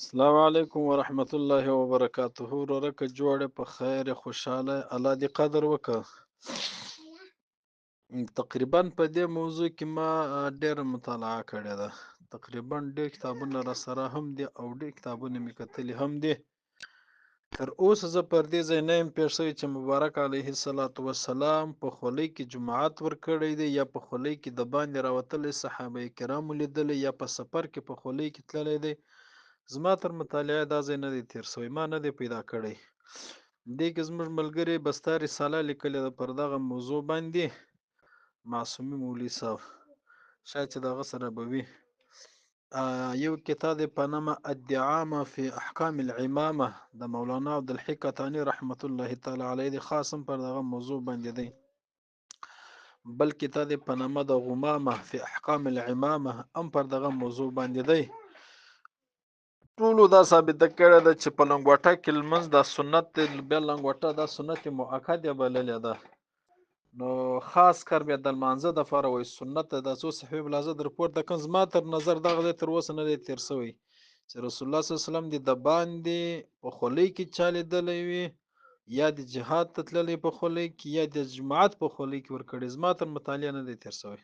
السلام علیکم ورحمت الله وبرکاته. وروره که جوړ یې، په خیر یې، خوشحاله یې، الله دې قدر وکړه. تقریبا په دې موضوع کې ما ډېره مطالعه کړې ده، تقریبا ډېر کتابونه را سره هم دي او ډېر کتابونه مې کتلي هم دي. تر اوسه زه پر دې ځای نه یم پېښ شوی چې مبارک علیه الصلاة والسلام په خولۍ کې جماعت ورکړی دی، یا په خولۍ کې د باندې راوتلی صحابه کرامو لیدلی، یا په سفر کې په خولۍ کې تللی دی. زما تر مطالعې دا ځای نه دی تېر شوی، ما نه دی پیدا کړی. دې کې زموږ ملګري بستا رساله لیکلې ده پر دغه موضوع باندې، معصومي مولوي صاحب، شاید چې د هغه سره به وي. یو کتاب دی په نامه الدعامه فی احکام العمامه د مولانا عبدالحی کتانی رحمت الله تعالی علیه دی، خاص هم پر دغه موضوع باندې دی. بل کتاب دی په نامه د غمامه فی احکام العمامه هم پر دغه موضوع باندې دی. ټولو دا ثابته کړې ده چې په لنګوټه کې لمونځ دا سنت دی، بیا لنګوټه دا سنت مؤکد یې بللې ده، نو خاص کار بیا د لمانځه دپاره وایي سنت دی. دا څو صحیح به زه در پورته کړم. زما تر نظر دغه ځای تر اوسه نه دی تېر شوی چې رسول الله صلی الله علیه وسلم دې د باندې په خولۍ کې چا لیدلی وي، یا د جهاد ته تللی په خولۍ کې، یا د جماعت په خولۍ کې ورکړی. زما تر مطالعې نه دی تېر شوی.